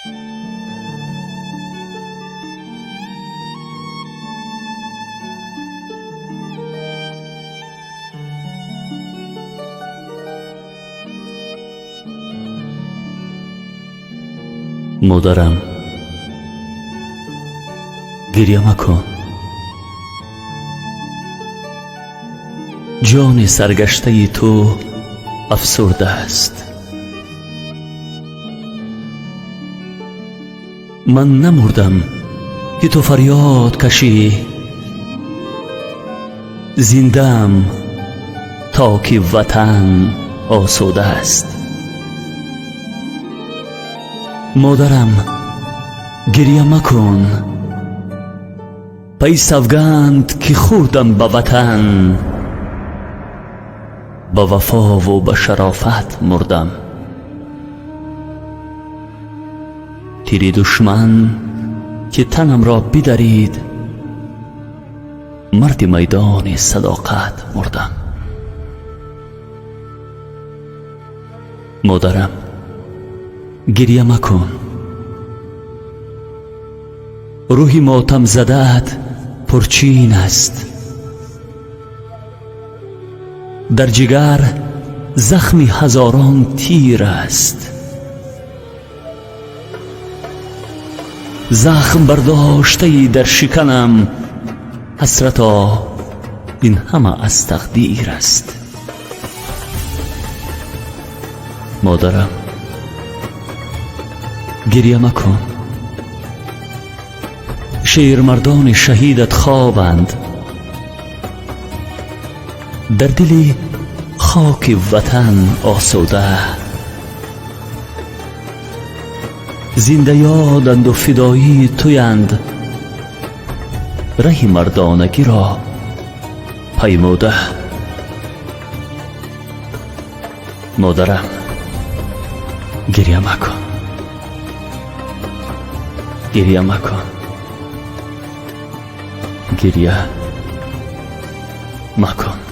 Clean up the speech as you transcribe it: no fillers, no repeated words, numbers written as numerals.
Модарам, гирья макун. Ҷони саргаштаи ту афсурда аст. Ман намурдам, ки ту фарёд кашӣ, зиндаам, то ки ватан осуда аст. Модарам, гирья макун. Пай савганд, ки хӯрдам ба ватан, ба вафову ба шарофат мурдам. Тири душман, ки танамро бидарид, марди майдони садоқат мурдам. Модарам, гирья макун. Рӯҳи мотамзадаат пурчин аст, дар ҷигар захми ҳазорон тир аст. Захм бардоштаи дар шиканам, ҳасрато, ин ҳама аз тақдир аст. Модарам, гирья макун. Шермардони шаҳидат хобанд, дар дили хоки ватан осуда, зиндаёданду фидоии туянд, раҳи мардонагиро паймуда. Модарам, гирья макун, гирья макун, гирья макун.